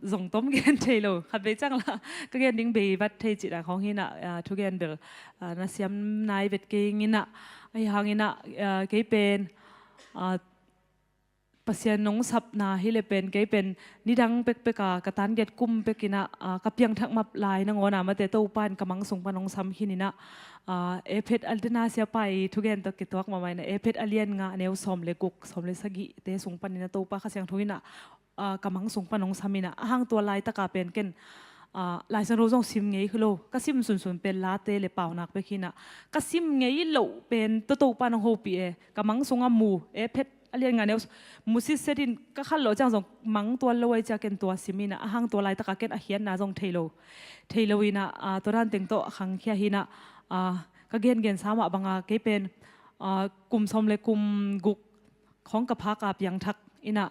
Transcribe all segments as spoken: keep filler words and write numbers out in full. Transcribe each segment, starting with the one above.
Zong tom gen thei lo, khat vei ciang la ka gen ding bei vat thei cih dan khawng hi inah, ah, thugen bel, ah, na siam nai vet kei ing inah, ahi hang inah, ah, kei pen, ah, Pasian nong sapna hi le pen, kei pen nidang pekpek a ka tan giat kum pek inah, ah, ka piangthak map lai nangawn a mate Topa in ka mang sung pan hong sam khin inah, ah, Ephet a, dena siapa i thugen tawh kituak mahmah inah, Ephet a lian nga a neu sawm le guk, sawm le sagih te sung pan inah Topa Kha Siangtho inah, ah, ka mang sung pan hong sam inah, ahang tua laitaka pen ken, ah, Lai Siangtho zong sim ngei hi lo, ka sim sunsun pen Late le Paunak bek hi inah, ka sim ngei loh pen Topa nong hopih e, ka mang sung a mu, Ephet a lian nga neu, mu sitset in ka khat loh ciang zong mang tuan lo ai cia ken tua sim inah, ahang tua laitaka ken a khiatna zong thei lo, thei lo inah, ah, tua dan teng tawh khangkhia hi inah, ah, ka gengensa mah banga kei pen, ah, kum sawm le kum guk khawng ka phak a piangthak inah,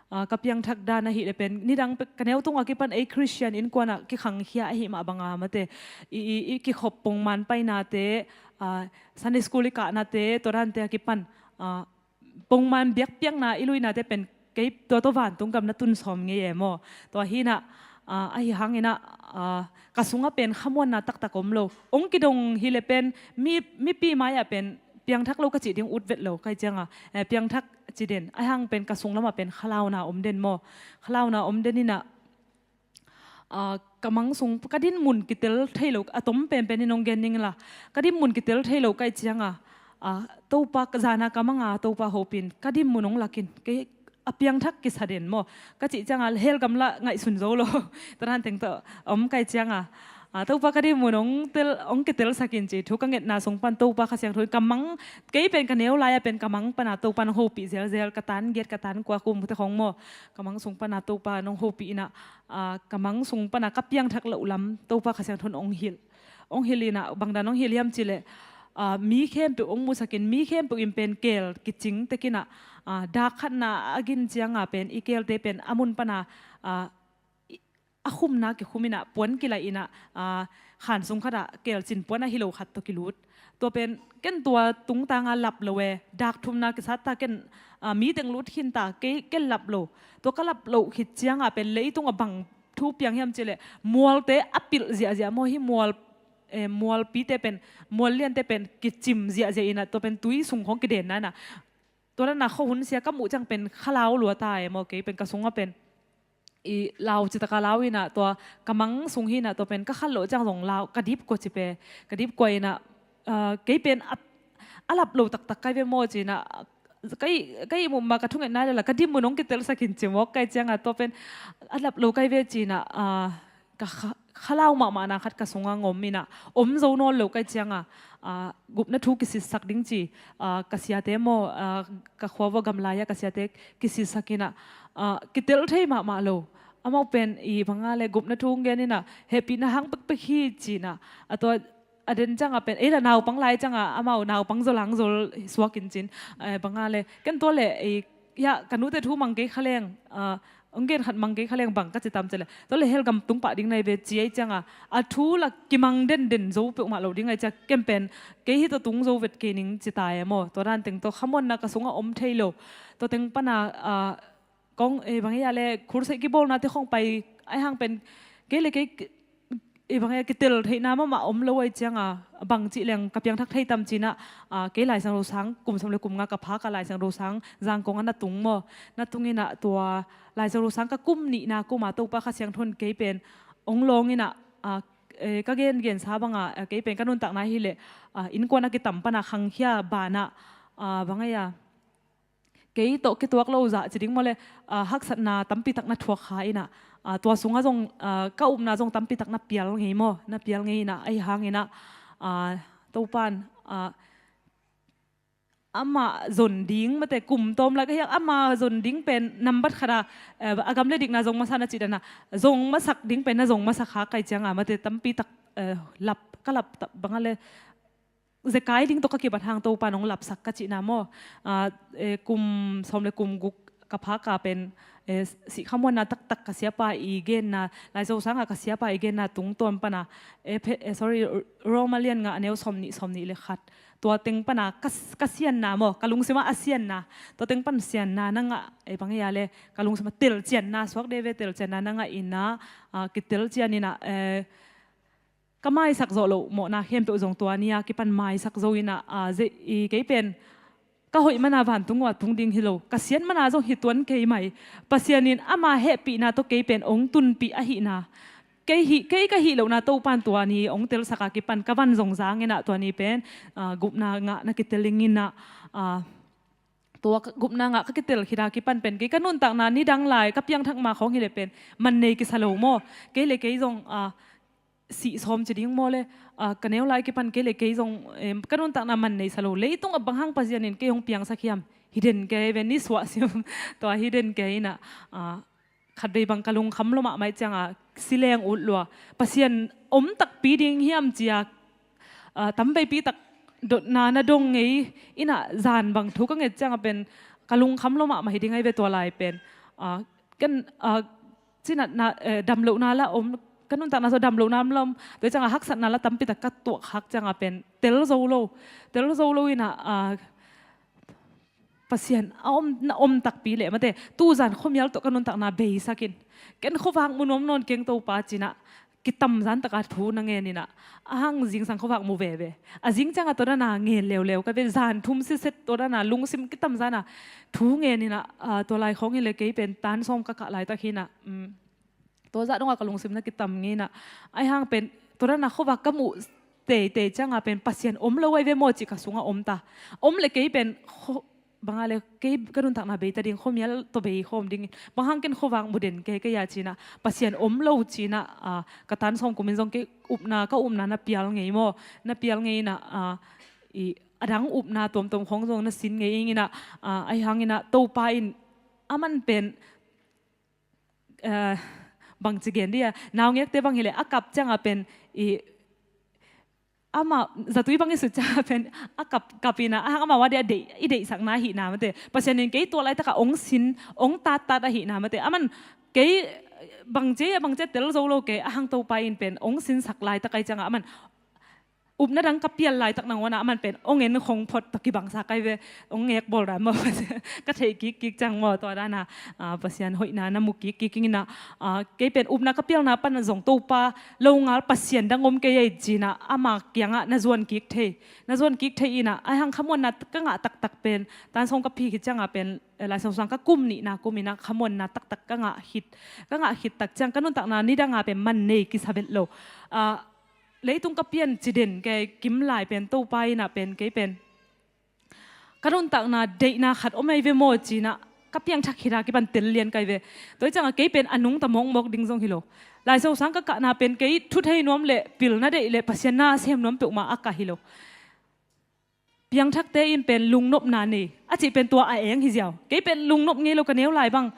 ah, ka piangthak dan ahih le pen nidang pek ka neu tung a kipan ei Khristian innkuan ah kikhangkhia ahih mah banga mate i, i, i kikhop pongman painate, ah, Sunday school i kahnate, tua dante a kipan, ah, pongman biakpiakna i luinate pen kei tua tawh vantung gam na tun sawm ngei e maw. Tua hi inah, ah, ahi hang inah, ah, ka sungah pen khamuanna taktak om lo. Hong kidong hi le pen mi, mipi mai-ah pen piangthak lo ka cih ding ut vet lo, ka hih cianga, eh, piangthak ci den, ahi hang pen ka sung lamah pen khalauna om den maw. Khalauna om den inah, ah, ka mang sung, ka dinmun kitel thei lo, a tom penpen in hong gen ning la, ka dinmun kitel thei lo ka hih cianga, ah, Topa ka zana ka manga Topa hopin ka dinmun hong lakin, kei a piangthak kisa den maw. Ka cih cianga hell gam la ngaihsun zo lo. Tua dan teng tawh om ka hih cianga, ah, Topa ka dinmun hong tel, hong kitelsak in ci thu ka ngetna sung pan Topa Kha Siangtho in ka mang, kei pen ka neu lai-a pen ka mang pana Topa nong hopih zelzel, ka tan giat ka tan kua kum te khawng maw. Ka mang sung pana Topa nong hopih inah, ah, ka mang sung pana ka piangthak loh lam Topa Kha Siangtho in hong hilh. Hong hilh inah, bang dan hong hilh hiam cih leh, ah, mi khempeuh hong musak in, mi khempeuh in pen keel kicing tek inah, ah, dak khatna a gin cianga pen i keelte pen a mun pana, ah, i, a khumna kikhum inah, puan kilaih inah, ah, khan sung khatah keel cin puan ahi lo khat tawh kilut. Tua pen ken tua tungtanga lap lo e, dak thumna kisat ta ken, ah, mi teng lut khin ta, kei ken lap lo. Tua ka lap loh khit cianga pen leitung a bang thu piang hiam cih leh mualte a pilh ziahziah maw, hih mual, eh, mualpite pen, mual liante pen kicim ziahziah inah, tua pen tui sung khawng kidenna inah, tua dana khuahun sia ka muh ciang pen khalau lua ta e maw, kei pen ka sungah pen i lau citaka lau inah, tua ka mang sung hi inah, tua pen ka khat loh ciang zong lau, ka dipkua ci pe, ka dipkua inah, ah, kei pen a, a lap lo taktak kai ve maw ci inah, ka ihmu mah ka thungetna le la ka dinmun hong kitelsak in ci mawk ka hih cianga, tua pen a lap lo kai ve ci inah, ah, ka kha, khalau mahmahna khat ka sungah ngom inah, om zo nawn lo ka hih cianga, ah, gupna thu kisitsak ding ci, ah, ka siate maw, ah, ka khua vua gamlai-ah ka siate kisitsak inah, ah, kitel thei mahmah lo. Amau pen i banga le gupna thu hong gen inah, hehpihna hang pekpek hi ci inah, a tua a den cianga pen, ei la naupang lai cianga amau naupang zol hang zol suak in cin, eh, banga le ken tua le, eh, ya, ka nute thu mang kei kha leng, ah, hong gen khat mang kei kha leng bang ka ci tam cih leh, tua le hell gam tung pah ding nai ve ci ai cianga, a thu la kimang denden zo peuhmah lo ding ai cia, ken pen kei hi tawh tung zo vet kei ning ci ta e maw. Tua dan teng tawh khamuanna ka sungah om thei lo. Tua teng pana, ah, kong, eh, bang hia le, crusade kibawlnate khawng pai, ahi hang pen, kei le kei, eh, bang hia, kitel theihna mahmah om lo ai cianga, bang cih leng ka piangthak thei tam ci inah, ah, kei Lai Siangtho sang, kum sawm le kum nga ka phak a Lai Siangtho sang, Zangkong ah na tung maw, na tung inah tua Lai Siangtho sang ka kum nihna kum a Topa Kha Siangtho in kei pen hong lawng inah, ah, eh, ka gengensa banga, ah, kei pen ka nuntakna hi leh, ah, innkuan a kitam pana khangkhia banah, ah, bang hia, kei tawh kituak lo zah ci ding maw le, ah, haksatna tampi tak na thuak kha inah, ah, tua sungah zong, ah, ka upna zong tampi tak na pial ngei maw, na pial ngei inah, ahi hang inah, ah, Topan, ah, amah zon ding mate kum tawm lai ka hiang, amah zon ding pen nambat khat a, eh, a gam le dikna zong masa na cih dana, zong masak ding pen na zong masak kha ka hih cianga mate tampi tak, eh, lap, ka lap ta, bang a le, zekai ding tawh ka kibat hang Topa nong lapsak ka cihna maw. Ah, eh, kum sawm le kum guk ka phak a pen, eh, sih khamuanna taktak ka siapa i genna, Lai Siangtho sanga ka siapa i genna tungtawn pana, eh, phe-, eh, sorry, Roma lian nga a neu sawm nih, sawm nih le khat tua teng pana ka, ka sianna maw, ka lungsim ah a sianna, tua teng pan sianna na ngah, ei bang hia le, ka lungsim ah telcianna, suak deuh ve telcianna na ngah in ah, ah, kitelcian in ah, eh, ka maisak zawh loh mawhna khempeuh zong tua ni-a kipan maisak zo in ah, ah, ze-, i kei pen ka hoih mana vantung uah tung ding hi lo, ka siat mana zong hi tuan kei mai. Pasian in ama hehpihna tawh kei pen hong tunpih ahihna, kei hi, kei ka hih lohna Topan tua ni hong telsak a kipan ka van zong zang in ah tua ni pen, ah, gupna ngah na kitel ing in ah, ah, tua ka, gupna ngah ka kitel khit a kipan pen kei ka nuntakna nidang lai ka piangthak ma khawng hi leh pen man nei kisa lo maw. Kei le kei zong, ah, sih sawm ci ding maw le, ah, ka neu lai kipan kei le kei zong, em, ka nuntakna man nei sa lo. Leitung ah bang hang Pasian in kei hong piangsak hiam? Hi den kei ve, ni suah sim. Tua hi den kei in ah, ah, khatvei bang ka lungkham lua mahmah ciang a, si leng ut lua. Pasian om takpi ding hiam ci a, ah, tamveipi tak dotna na dong ngei in ah zan bang thu ka nget ciang a pen ka lungkham lua mahmah hi ding ahi ve tua lai pen. Ah, ken, ah, cinatna, eh, damlohna la om, ka nuntakna sung damlohna om lom. Tua ciang a haksatna la tampi tak ka tuak khak ciang a pen tel zo lo. Tel zo lo in ah, ah, Pasian a om, na om takpi leh mate, tuzan khuamial tawh ka nuntakna beisak in, ken khuavak mu nuam nawn keng Topa ci in ah, kitamzan taka thu na ngen in ah, a hang zingsang khuavak mu veve. A zing ciang a tua dan a ngen leuleu ka ve, zan thum siset tua dan a lungsim kitamzan a thu ngen in ah, ah, tua lai khawng hi leh kei pen tan sawm ka kah laitak hi in ah, um, tua zah dong a ka lungsim na kitam ngei in ah, ahi hang pen tua dan a khuavak ka muh teitei ciang a pen Pasian om lo ahi ve maw cih ka sung ah om ta. Om le kei pen kho-, bang a le kei ka nuntakna bei ta ding, khuamial tawh bei khawm ding, bang hang ken khuavak mu den kei kei a ci in ah, Pasian om lo ci in ah, ah, ka tan sawm kum in zong kei upna, ka upna na pial ngei maw, na pial ngei in ah, ah, i a dang upna tuamtuam khawng zong na sin ngei ing in ah, ah, ahi hang in ah Topa in aman pen, eh, bangci gen dia, naungekte bang hi leh a kap ciang a pen i, ama zatui bang i sut ciang a pen a kap, kap in ah, a hang amau a dia deih, i deihsakna ahihna mate. Pasian in kei tua laitak a hong sin, hong tattat ahihna mate. Aman kei bangci a, bangci a tel zo lo kei, a hang Topa in pen hong sinsak laitak ahi ciang a, aman upna dang ka pial laitak nangawn ah aman pen hong en khong phot tawh kibangsak ahi ve, hong ngek bawl dan maw, ka theih kikkik ciang maw, tua dan a, ah, Pasian hoihna na mu kikkik ing in ah, ah, kei pen upna ka pialna pan zong Topa lo ngal Pasian dang om kei ei ci in ah, ama kiangah na zuan kik thei, na zuan kik thei in ah, ahi hang khamuanna ka ngah taktak pen tan sawm ka phi khit ciang a pen, eh, Lai Siangtho sang ka kum nihna kum in ah khamuanna taktak ka ngah khit, ka ngah khit tak ciang ka nuntakna nidang a pen man nei kisa vet lo. Ah, leitung ka pian ci den kei kim lai pen Topa in ah pen kei pen ka nuntakna deihna khat om ahi ve maw ci in ah ka piangthak khit a kipan tel lian ka hi ve. Tua hi ciang a kei pen a nungta mawkmawk ding zong hi lo. Lai Siangtho sang ka kahna pen kei thu thei nuam le pilna deih le Pasian na sem nuam peuhmah a kah hi lo. Piangthakte in pen lungnopna nei a cih pen tua a eng hi ziau. Kei pen lungnop ngei lo, ka neu lai bang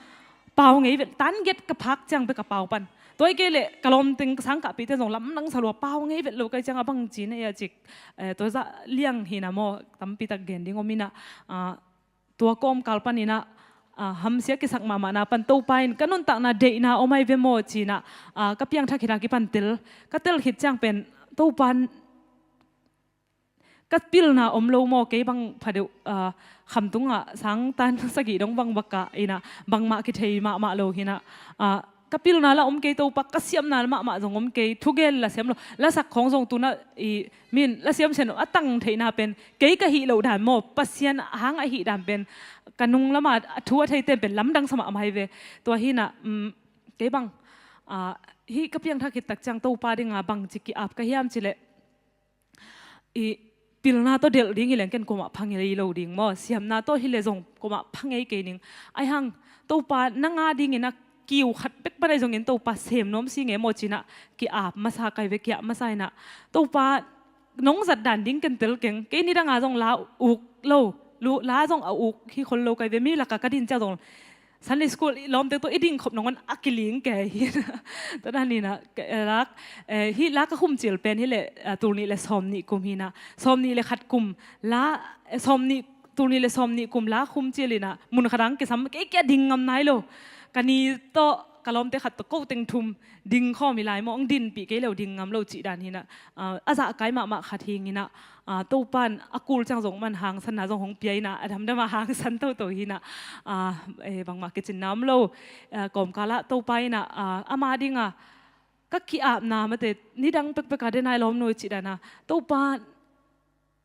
pau ngei vet, tan get ka phak ciang bek a pau pan. Tua hi kei leh ka lawmteng ka sangkahpihte zong lamdang sa lua, pau ngei vet lo ka hih ciang a bang ci na hia cih, eh, tua zah liang hi in ah maw, tampi tak gen ding om in ah, ah, tua kawmkal pan in ah, ah, hamsia kisak mahmahna pan Topa in ka nuntakna deihna om ahi ve maw ci in ah, ah, ka piangthak khit a kipan tel, ka tel khit ciang pen Topa in ka pilna om lo maw, kei bang phadeuh, ah, khamtung ah sang tan sagih dong bang va kah in ah, bangmah kithei mahmah lo hi in ah, ah, ka pilna la om kei Topa, ka siamna mahmah zong om kei, thugen la siam lo, lasak khawng zong tu in ah i min la siam sian a tang theihna pen kei ka hih loh dan maw, Pasian hang a hih dan pen ka nung lam a thu a theite pen lamdang sa mahmah hi ve. Tua hi in ah, um, kei bang, ah, hih ka piangthak khit tak ciang Topa ding a bangci ki-ap ka hiam cih leh, i pilna tawh delh ding hi leng ken kuamah pha ngei lo ding maw, siamna tawh hi leh zong kuamah pha ngei kei ning. Ahi hang Topa nang a ding in ah kiu khat bek pan ahi zongin Topa sem nuam si ngei maw ci in ah ki-ap masa ka hi ve, ki-ap masa in ah, Topa nong zat dan ding ken tel keng, kei nidang a zong la uk lo, lu-, la zong a uk hi khol lo ka hi ve, mi lak a ka din ciang zong Sunday school i lawmte tawh i ding khop nangawn a kiling kei hi. Tua dan in ah, eh, la, eh, hih la ka khum cil pen hi leh, ah, tul nih le sawm nih kum hi in ah, sawm nih le khat kum la, eh, sawm nih, tul nih le sawm nih kum la khum cil in ah, mun khat dang kisam, kei kia ding ngam nai lo. Ka ni tawh ka lawmte khat tawh ko teng thum ding khawm hi lai maw, hong dinpih kei lo ding ngam lo cih dan hi inah, ah, a zahkai mahmah khat hi inah, ah, Topa in a kul ciang zong man hangsanna zong hong pia inah, a damdam a hangsan toto hi inah, ah, eh, bangmah kicinna om lo, ah, kawmkal ah Topa inah, ah, ama ding a ka ki-apna mate, nidang pekpek a denai lawmnu cih dan a, Topa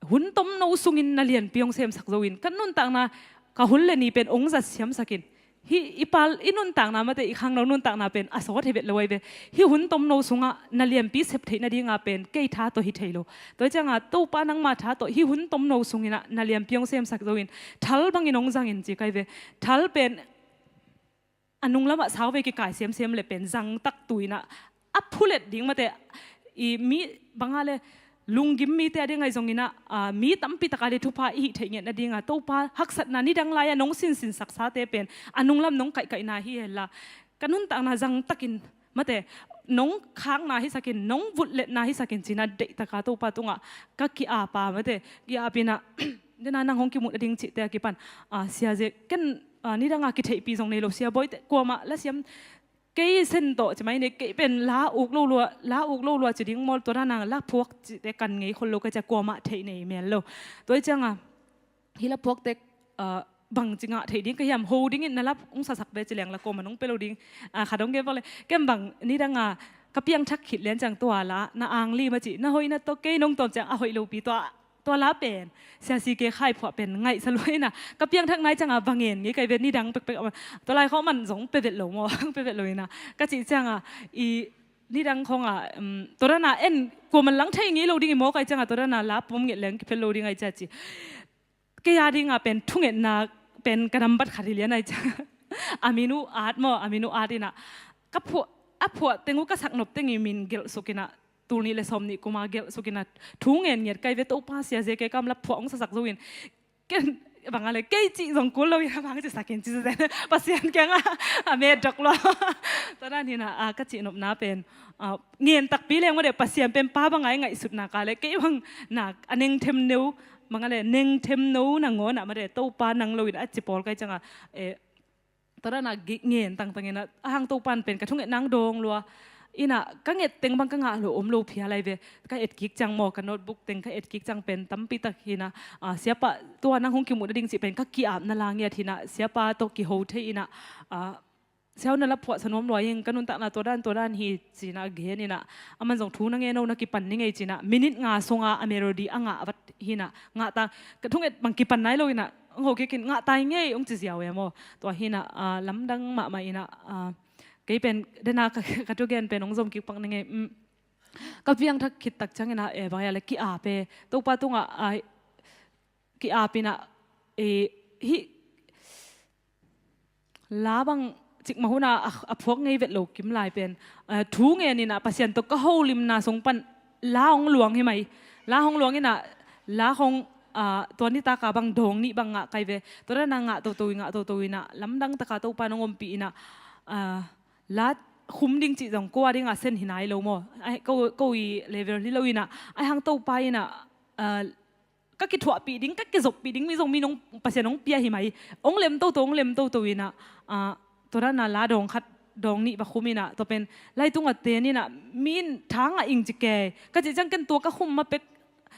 hun tomno sungin na lianpi hong semsak zo in, ka nuntakna, ka hun le ni pen hong zat siamsak in. Hih i pal, i nuntakna mate, i khangno nuntakna pen a sawt hi vet lo ahi ve. Hih hun tomno sungah na lianpi sep theih nadinga pen kei tha tawh hi thei lo. Tua hi cianga Topa nangma tha tawh hih hun tomno sung inah na lianpi hong semsak zo in, thal bangin hong zang in ci ka hi ve. Thal pen a nunglamah sauvei kikai semsem le pen zangtak tu inah, a phulet ding mate, i mi banga le lunggim mite a ding ahi zong inah, ah, mi tampi taka ding thupha i hih theih ngiat nadinga Topa haksatna nidang lai-a nong sinsin saksate pen a nunglam nong kaihkaihna hi hela, ka nuntakna zangtakin mate, nong khakna hisakin, nong vutletna hisakin ci inah deihtaka Topa tungah ka ki-apa mate, ki-ap inah, dena nang hong kimuh nading cihte a kipan, ah, Sia Zek, ken, ah, nidanga kitheihpih zong nei lo, Sia Bawite kuamah la siam, kei sen tawh ci mai ni, kei pen la uk lo lua, la uk lo lua ci ding maw, tua dana la phuak cihte kan ngei khol lo ka hi cia, kuamah theih nei mel lo. Tua hi cianga hih la phuakte, ah, bangci ngah theih ding ka hiam, ho dingin na la hong sasak ve ci leng la kuamah nong pia lo ding, ah, khat hong gen vak le, ken bang nidanga ka piangthak khit lian ciang tua la na ang lim a ci, na hoihna tawh kei nong tawm ciang a hoih lopi tua, tua la pen Sia Si Ke Khai phuah pen ngaihsa lua inah, ka piangthak nai cianga va ngen ngei ka hi ve, nidang pekpek a, tua lai khawng man zong pe vet lo maw, pe vet lo inah ka cih cianga, i nidang khawng a, um, tua dana en kuamah lang thei ngei lo ding i maw ka hi cianga, tua dana la pom nget leng kiphel lo ding ahi cia ci. Kei a dinga pen thungetna pen ka nambat khat hi lian ahi cia. A min uh At maw, a min uh At inah, ka phuah, a phuah teng uh ka saknop teng i min gelhsuk inah, tul nih le sawm nih kuma gelhsuk inah thu ngen ngiat ka hi ve, Topa Sia Zek ke kam la phuah hong sasak zo in, ken banga le kei cih zong kul lo inah bang ci sakin ci zen, Pasian kiangah a met dok lua. Tua dan hi inah, ah, ka cihnopna pen, ah, ngen takpi leng mate, Pasian pen pa banga i ngaihsutna ka le, kei bang nak a nengthem neu, banga le nengthem no nangawnah mate, Topa nang lo inah a ci pawl ka hi cianga, eh, tua dana ngen tangtang inah, a hang Topa in pen ka thungetna hong dawng lua inah, ka nget teng bang ka ngah lo om lo phial ahi ve. Ka etkik ciang maw, ka notebook teng ka etkik ciang pen tampi tak hi inah, ah, siapa tua nang hong kimuh nading cih pen ka ki-apna la ngiat hi inah, siapa tawh kiho thei inah, ah, Sia aw, na la phuahsa nuam lua ing, ka nuntakna tua dan tua dan hi ci inah a gen inah, aman zong thu na ngen o, na kipan ni ngei ci inah, minute nga sunga a melody a ngah vat hi inah, ngah ta, ka thunget bang kipan nai lo inah, hong ho kik in, ngah ta ing ei hong ci ziau e maw. Tua hi inah, ah, lamdang mahmah inah, ah, kei pen dena ka, ka thugen pen hong zom kik pak ning ei. Um, ka piangthak khit tak ciang inah, eh, bang hia le ki-ap e, Topa tungah, ah, ki-ap inah, eh, hih la bang cikmah huna a, a phuak ngei vet lo kim lai pen, eh, thu ngen inah Pasian tawh ka holimna sung pan la hong luang hi mai. La hong luang inah, la hong, ah, tua nitaka bang dawng nih bang ngah ka hi ve. Tua dana ngah toto i, ngah toto inah, lamdang taka Topa in hong ompih inah, ah, la khum ding cih zong ko a dinga sen hi nai lo maw. Ai, ko, ko i level hi lo inah, ai hang Topa inah, ah, ka kithuahpih ding, ka kizoppih ding, mi zong mi nong, Pasian hong pia hi mai. Hong lem toto, hong lem toto inah, ah, tua dana la dawng khat, dawng nih va khum inah, tua pen lai tungah ten inah, mi in tha ngah ing ci kei ka cih ciang ken tua ka khum ma pek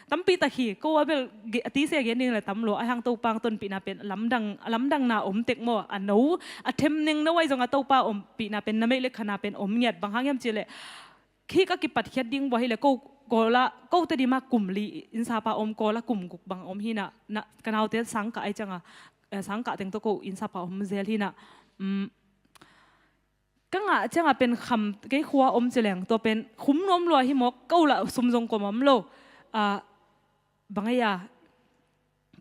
tampi tak hi. Ko a bel ge-, a tise gen ding le tam lo, a hang Topa hong tonpihna pen lamdang, a lamdangna om tek maw, a no, a themneng no ahi zong a Topa ompihna pen na meih le khana pen om ngiat, bang hang hiam cih leh, khi ka kipatkhiat ding bua hi le, ko, Kawl ah, ko Tedim ah kum li innsapa om, Kawl ah kum guk bang om hi inah, na, ka naute sangkah ahi cianga, eh, sangkah teng tawh ko innsapa om zel hi inah, um, ka ngah cianga pen kham kei khua om ci leng, tua pen khum nuam lua hi maw, ko lah sum zong kuamah om lo. Ah, bang ei a,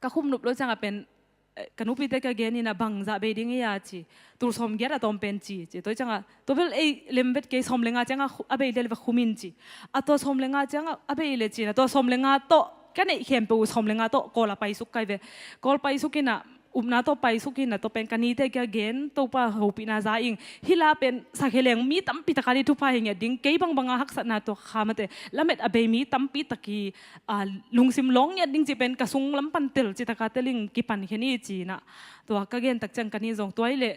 ka khum nup lo cianga pen, eh, ka nupite ka gen inah bangzah bei ding ei a ci, tul sawmgiat a tawm pen ci, ci. Tua cianga, tua bel ei lem vet kei, sawm le nga cianga khu-, a bei le va khum in ci. A tua sawm le nga cianga a bei le ci inah, tua sawm le nga tawh, ka neih khempeuh uh sawm le nga tawh Kawl a paisuk ka hi ve. Kawl paisuk inah, upna tawh paisuk inah, tua pen ka nite kia gen, Topa hopihna za ing. Hih la pen sakhe leng mi tampi taka ding thupha hi ngiat ding, kei bangbanga haksatna tua kha mate, lamet a bei mi tampi tak hi, ah, lungsim lawng ngiat ding cih pen ka sung lam pan tel citaka tel ing, kipan khe ni ci inah. Tua ka gen tak ciang ka ni zong tua hi leh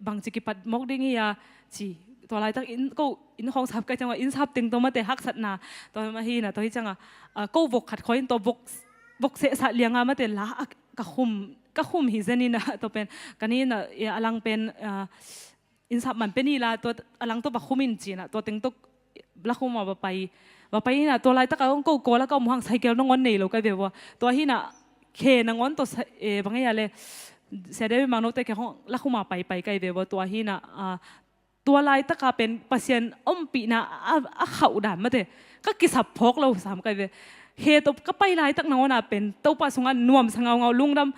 bangci kipat mawk ding hi a, ci. Tua laitak in, ko inn khawng sap ka ciang a, inn sap teng tawh mate haksatna, tua mah hi na, tua hi ciang a, a, ko vok khat khawng in tua vok, vok sehsah liang a mate la a ka khum, ka khum hi zen in a, tua pen, ka ni na, a lang pen, a, inn sap man pen hi la, tua a lang tawh va khum in ci na, tua teng tawh la khum a va pai, va pai in a, tua laitak a hong ko kawl a ka om hang cycle nangawn nei lo ka hi ve vua. Tua hi na, khe nangawn tawh sa-, e, bang e a le, Sia David Mangno te khe hong la khum a pai pai ka hi ve vua, tua hi na, a, tua laitaka pen Pasian ompihna a, a khauh dan mate. Ka kisap phawk lo sam ka hi ve. He tawh ka pai laitak nangawn a pen Topa sungah nuamsa ngaungau lungdam.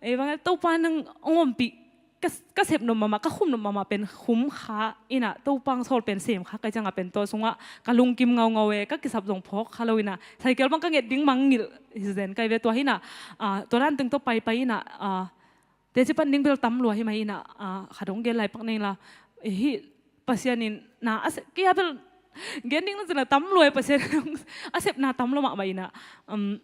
E, bang e, Topa nang hong ompih ka, ka sep nop mahmah, ka khum nop mahmah pen khum kha in a, Topa hong sawl pen sem kha ka hi ciang a pen tua sungah ka lungkim ngaungau e, ka kisap zong phawk kha lo in a, cycle bang ka nget ding mangngilh hi zen ka hi ve. Tua hi na, a, tua dan teng tawh pai pai in a, a, teci pan ding bel tam lua hi mah in a, a, khat hong gen lai pak ning la, e, hi Pasian in na a se-, kei a bel gen ding na cina tam lua e, Pasian a sepna tam lo mahmah in a, um,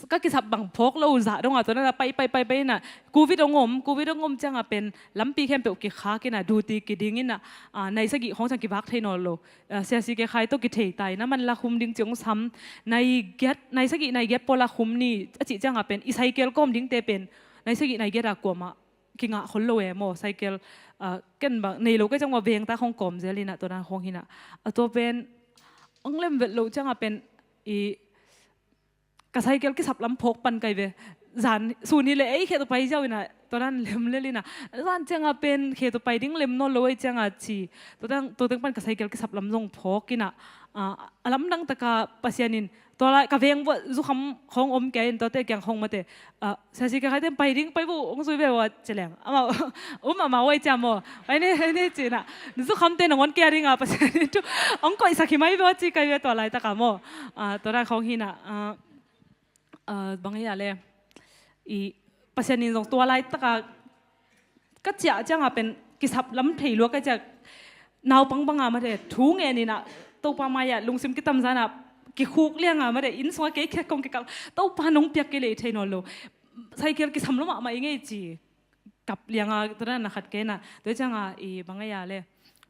ka kisap bang phawk lo zah dong a, tua na pai pai pai pai in a, covid hong om, covid hong om ciang a pen lampi khempeuh kikhak in a, duty kiding in a, a, nai sagih khawng ciang kivak thei nawn lo. A, Sia C K Khai tawh kithei ta in a, man la khum ding ci hong sam, nai giat, nai sagih nai giat pawl a khum ni a cih ciang a pen i cycle kawm dingte pen nai sagih nai giat a kuamah kingah khol lo e maw, cycle, a, ken bang nei lo ka hi ciang maw, veng tak hong kawm zel in a, tua dan khawng hi na. A, tua pen hong lem vet lo ciang a pen i ka cycle kisap lam phawk pan ka hi ve. Zan sun hi le ei khe tawh pai ziau in a, tua dan lem lel in a. Zan ciang a pen khe tawh pai ding lem nawn lo ei ciang a ci. Tua dan, tua teng pan ka cycle kisap lam zong phawk in a. A, a lamdang taka Pasian in tua lai ka veng vua zukham khawng om kei in, tuate kiang khawng mate, a, Sia C K Khai ten pai ding, pai vua, hong zui ve vua ci leng. Amau, um, amau ei ciang maw. Pai ni, pai ni ci na. Zukhamte nangawn kia ding a Pasian in thu hong koihsak hi mai vua ci ka hi ve tua laitaka maw. A, tua dan khawng hi na. A, a, bang hi a le, i Pasian in zong tua laitaka ka ciah ciang a pen kisap lam thei lua ka ciah, naupang bang a mate thu ngen in a, Topa mai a lungsim kitamzan a kikhuk liang a mate, inn sung a kei khe kong kikal, Topa nong piak kei le i thei nawn lo. Cycle kisam lo mahmah i ngei ci. Kap liang a, tua dan a khat kei na. Tua ciang a i bang ei a le,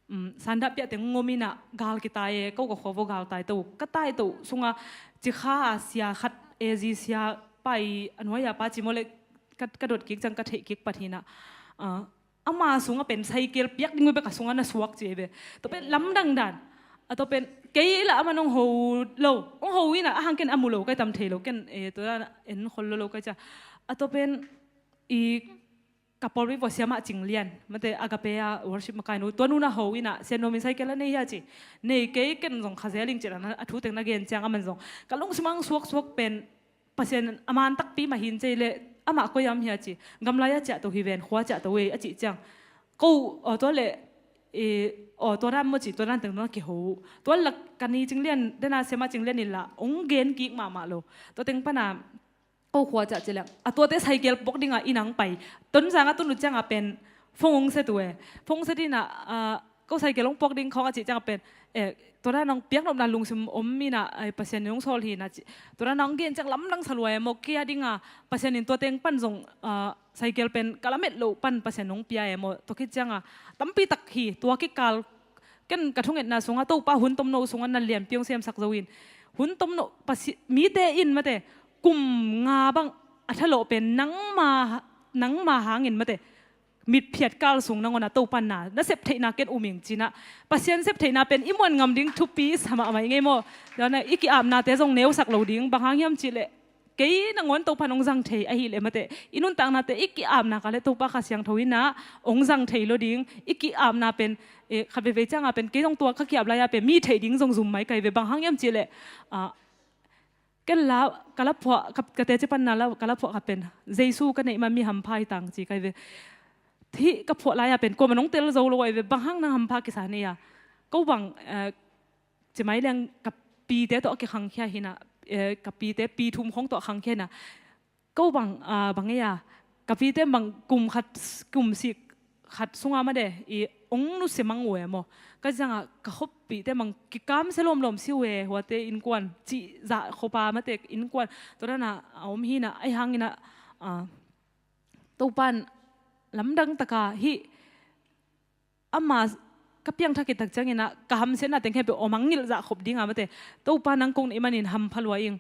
um, sandah piah teng ngom in a, gal kitai e, ko ka khua vua gal tai to, ka tai to sung a, cikha a sia khat, A Z sia pa i, a nuai a pa ci maw le, ka, ka dot kik ciang ka theih kik pat hi na. A, ama sung a pen cycle piak ding uh bek a sung a na suak ci ei ve. Tua pen lamdang dan. A, tua pen kei la ama nong ho lo, hong ho in a, a hang ken a mu lo ka hi tam thei lo, ken, e, tua dan en khol lo lo ka hi ciang. A, tua pen i ka pawlpi vua Siamah Cing Lian, mate Agape a worship makai nu, tua nu na ho in a, Sia Nuam in cycle a nei hia ci. Nei kei, ken zong kha zel ing ci na, a thu teng na gen ciang aman zong ka lungsim ah suaksuak pen Pasian a man takpi mah hi in ci ei le, amah koi a om hia ci. Gamlai a ciah to hi ven, khua ciah to ei a cih ciang. Ko, aw, tua le, e, aw, tua dan maw ci, tua dan teng na kiho. Tua lak ka ni Cing Lian, den a Siamah Cing Lian in la hong gen kik mahmah lo. Tua teng pan a ko khua ciah ci leng, a, tuate cycle puak ding a inn ah pai. Tonzang a tun uh ciang a pen phone hong set uh e. Phone set in a, a, ko cycle hong puak ding khawng a cih ciang a pen, e, tua dan hong piak nopna lungsim om in a, ai, Pasian in hong sawl hi na ci. Tua dan hong gen ciang lamdang sa lua e maw, kei a ding a Pasian in tua teng pan zong, a, cycle pen ka lamet loh pan Pasian hong pia e maw. Tua khit ciang a tampi tak hi, tua kikal ken ka thungetna sung a Topa hun tomno sung a na lianpi hong siamsak zo in. Hun tomno Pasi-, mite in mate, kum nga bang a thalawh pen nangma, nangma hangin mate, mitphiat kal sung nangawn a Topa na, na sep theihna ken um ing ci na. Pasian sep theihna pen i muan ngam ding thupi sa mahmah i ngei maw. Tua na i ki-apnate zong neusak lo ding, bang hang hiam cih leh, kei nangawn Topa in hong zang thei ahih leh mate, i nuntaknate i ki-apna kal leh Topa Kha Siangtho in a hong zang thei lo ding. I ki-apna pen, e, khat veivei ciang a pen, kei zong tua ka ki-ap lai a pen mi theih ding zong zum mai ka hi ve, bang hang hiam cih leh, a, ken la, ka la phuah, ka, ka teci panna la, ka la phuah khat pen, Jesu ka neih ma mi hampha hi tang ci ka hi ve. Hih ka phuah lai a pen kuamah nong tel zo lo a hi ve, bang hang nang hampha kisa nei a. Ko bang, e, ci mai leng ka pite tawh a kikhangkhia hi na, e, ka pite pi thum khawng tawh a khangkhia hi na. Ko bang, a, bang ei a, ka pite bang kum khat, kum sik khat sung a mate, i hong nusia mang uh e maw. Ka zang a ka khuapihte bang kikamsia lawmlawm si uh e, huate innkuan, cih zah khuapa mate innkuan. Tua dan a, a om hi na, ahi hangin a, a, Topa in lamdang taka hih ama ka piangthak khit tak ciangin ah ka hamsiatna teng khempeuh om hang ngilh zah khop ding a, mate. Topa nang kong neih manin hampha lua ing.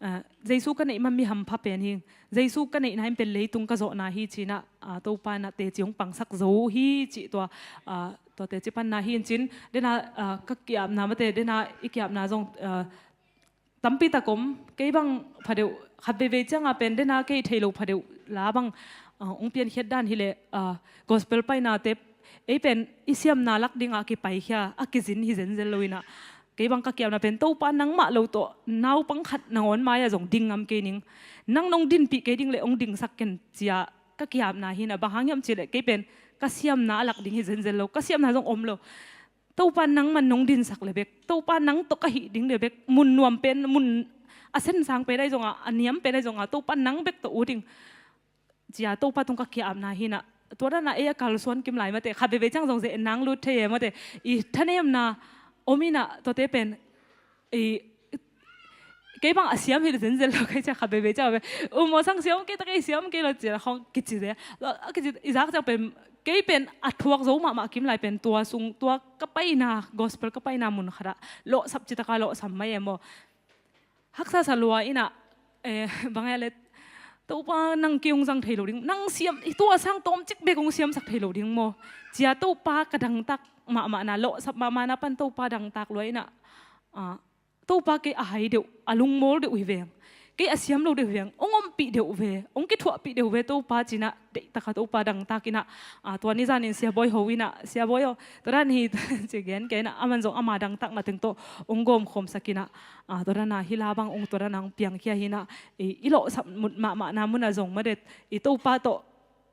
Ah, Jesu ka neih man mi hampha pen hi ing. Jesu ka neihna in pen leitung ka zawhna hi ci-in ah, ah, Topa in ah teci hong pangsak zo hi cih tua, ah, tua teci panna hi in cin. Den a, ah, ka ki-apna, mate, den a i ki-apna zong, ah, tampi tak om. Kei bang phadeuh, khat veivei ciang a pen den a kei thei lo phadeuh la bang, ah, hong piankhiat dan hi leh, ah, gospel painate ei pen i siamna lak ding a kipaikhia, a kizin hi zenzen lo in ah, kei bang ka ki-apna pen Topa nangmah lo tawh naupang khat nangawn mai-ah zong ding ngam kei ning. Nang nong dinpih kei ding leh hong dingsak ken ci-a ka ki-apna hi in ah, bang hang hiam cih leh kei pen ka siamna a lak ding hi zenzen lo, ka siamna zong om lo. Topa nangman nong dinsak le bek, Topa nang tawh ka hih ding le bek, mun nuam pen, mun a sensang pen ahi zongah, a niam pen ahi zongah, Topa nang bek tawh ut ing, ci-a Topa tung ka ki-apna hi in ah. Tua dan a ei a kalsuan kim lai, mate, khat veivei ciang zong ze nang lut thei e, mate. I thanemna om in ah, tuate pen, i, kei bang a siam hi zenzen lo, kei ciang khat veivei ciang a ve, u maw sang siam kei ta, kei siam kei lo ci-a khong kici ze. Lo, a kici, i zak ciang pen, kei pen a thuak zo mahmah kim lai pen tua sung, tua ka paina, gospel ka paina mun khat ah lawhsap cih tak a lawhsam mai e maw. Haksa sa lua in ah, eh, bang e le, Topa nang kei hong zang thei lo ding, nang siam, i tua sang tawmcik bek hong siamsak thei lo ding maw, ci-a Topa ka dangtak mahmahna, lawhsap mahmahna pan Topa dangtak lua in ah, ah, Topa kei a hai deuh, a lungmawl deuh hi veng, kei a siam lo deuh hi veng, hong ompih deuh ve, hong kithuahpih deuh ve Topa ci-in ah, deihtak a Topa dangtak in ah, ah, tua ni zanin Sia Bawi ho in ah, Sia Bawi aw, tua dan hi ci gen kei in ah, aman zong ama dangtakna teng tawh hong gawmkhawmsak in ah, ah, tua dan a hi la bang hong, tua dan a hong piangkhia hi in ah, i, i lawhsap mut mahmahna mun ah zong, mate, i Topa tawh,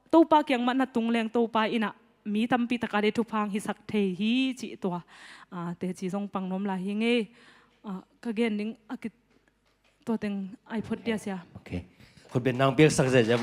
Topa kiang mah na tung leng Topa in ah mi tampi tak a ding thupha hong hisak thei hi cih tua, ah, teci zong pang nuam lai hi ing e. Ah, ka gen ding a ki, tua teng ai phot dia, Sia. Ok. Khutbetna hong piaksak ziahziah